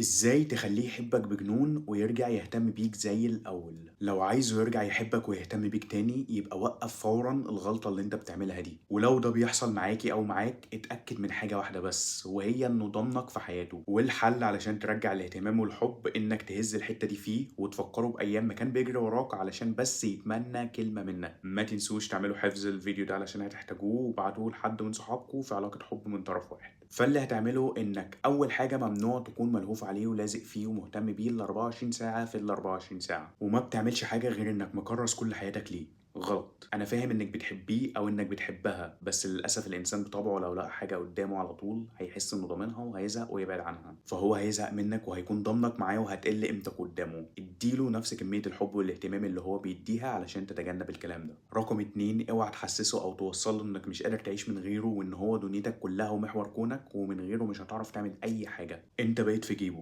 إزاي تخلّيه يحبك بجنون ويرجع يهتم بيك زي الأول؟ لو عايزه يرجع يحبك ويهتم بيك تاني يبقى وقّف فورًا الغلطة اللي أنت بتعملها دي، ولو ده بيحصل معاكِ أو معاك اتأكد من حاجة واحدة بس وهي إنه ضامنك في حياته، والحل علشان ترجّع الاهتمام والحب إنك تهز الحتة دي فيه وتفكّره بأيام ما كان بيجري وراك علشان بس يتمنى كلمة منك. ما تنسوش تعملوا حفظ للفيديو ده علشان هتحتاجوه وابعتوه لحد من صحابكم في علاقة حب من طرف واحد. فاللي هتعمله إنك أول حاجة ممنوع تكون ملهوف عليه ولازق فيه ومهتم بيه ال24 ساعة في ال24 ساعة، وما بتعملش حاجة غير إنك مكرّس كل حياتك ليه. غلط. أنا فاهم إنك بتحبيه أو إنك بتحبها، بس للأسف الإنسان بطبعه لو لقى حاجة قدامه على طول هيحس إنه ضامنها وهيزهق ويبعد عنها، فهو هيزهق منك وهيكون ضامنك معاه وهتقل قيمتك قدامه. ادّي له نفس كمية الحب والاهتمام اللي هو بيدّيها علشان تتجنب الكلام ده. رقم 2 اوعى تحسسه أو توصّل له إنك مش قادر تعيش من غيره وإن هو دنيتك كلها ومحور كونك ومن غيره مش هتعرف تعمل أي حاجة. أنت بقيت في جيبه.